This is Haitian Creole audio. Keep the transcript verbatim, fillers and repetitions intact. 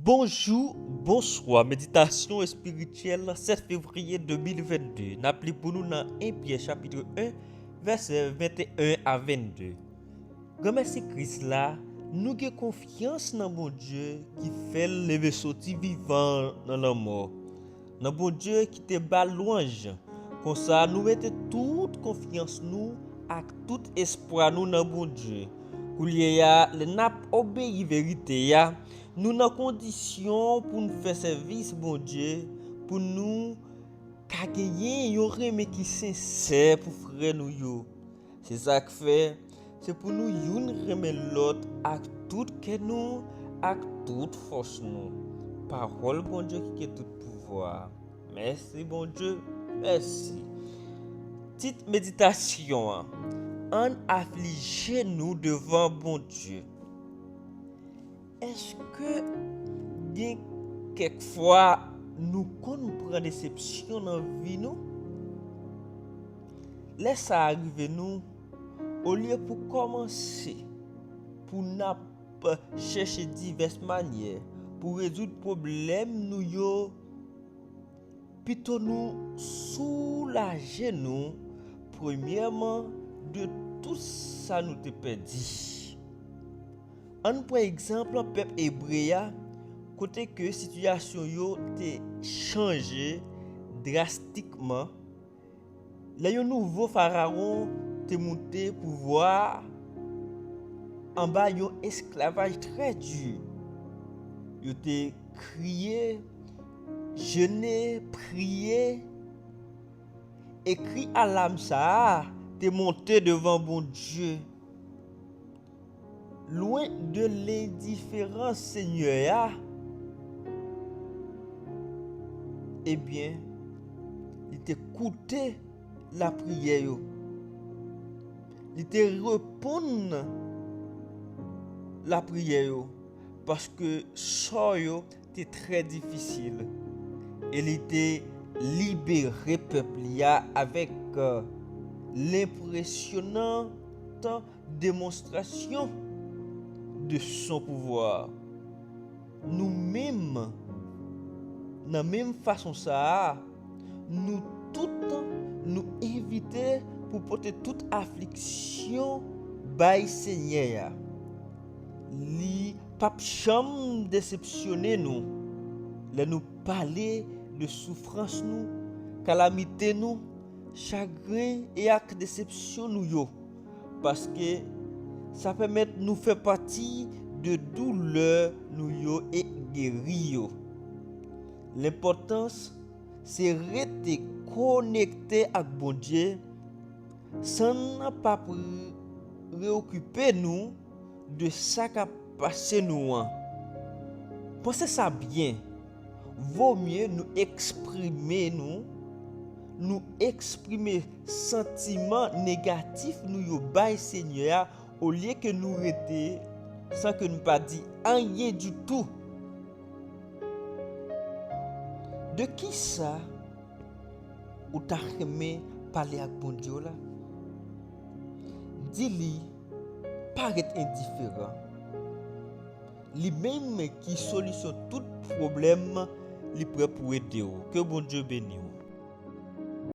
Bonjou, bonswa. Meditasyon espirityèl, sèt fevriye de mil vennde. N ap li pou nou nan en Pyè chapit en, vèsè venteyen a vennde. Granmèsi Kris la, nou gen konfyans nan Bondye ki fè l leve soti vivan nan lanmò. Nan Bondye ki te ba l lwanj. Konsa, nou mete tout konfyans nou ak tout espwa nou nan Bondye. Koulye a, lè n ap obeyi verite a, nou nan kondisyon pou n fè sèvis Bondye, pou nou ka genyen yon renmen ki sensè pou frè nou yo. Se sa k fè, se pou nou youn renmen lòt ak tout kè nou, ak tout fòs nou. Pawòl Bondye ki gen tout pouvwa. Mèsi Bondye, mèsi. Tit meditasyon an, ann aflije nou devan Bondye. Èske gen kèk fwa nou konn pran desepsyon nan vi nou? Lè sa a rive nou, olye pou kòmanse pou n ap chèche divès manyè pou rezoud pwoblèm nou yo, pito nou soulaje nou premyèman de tout sa nou te pèdi. Ann pran egzanp pèp ebre a, kote ke sitiyasyon yo te chanje drastikman lè yon nouvo farawon te moute pouvwa a anba yon esklavaj trè di. Yo te kriye, jene, priye, e kri alam sa a te monte devan Bondye. Lwen de lendiferans Senyè a, ebyen, li te koute lapriyè yo. Li te reponn lapriyè yo, paske sò yo te trè difisil. E li te libere pèp li a avèk, euh, lenpresyonan demonstrasyon de son pouvwa. Nou menm, nan menm fason sa a, nou tout, nou envite pou pote tout afliksyon bay Senyè a. Li p ap janm desepsyone nou lè nou pale de soufrans nou, kalamite nou, chagren e ak desepsyon nou yo, paske sa pèmèt nou fè pati de doulè nou yo e geri yo. Lenpòtans se rete konekte ak Bondye san n pa pre-, preokipe nou de sa k ap pase nou an. Panse sa byen. Vomye nou eksprime nou, nou eksprime santiman negatif nou yo bay Senyè a, olye ke nou rete san ke nou pa di anyen ditou. De kisa ou ta renmen pale ak Bondye w la? Di li pa ret endiferan. Li menm ki solisyon tout pwoblèm, li prè pou ede w. Ke Bondye beni w.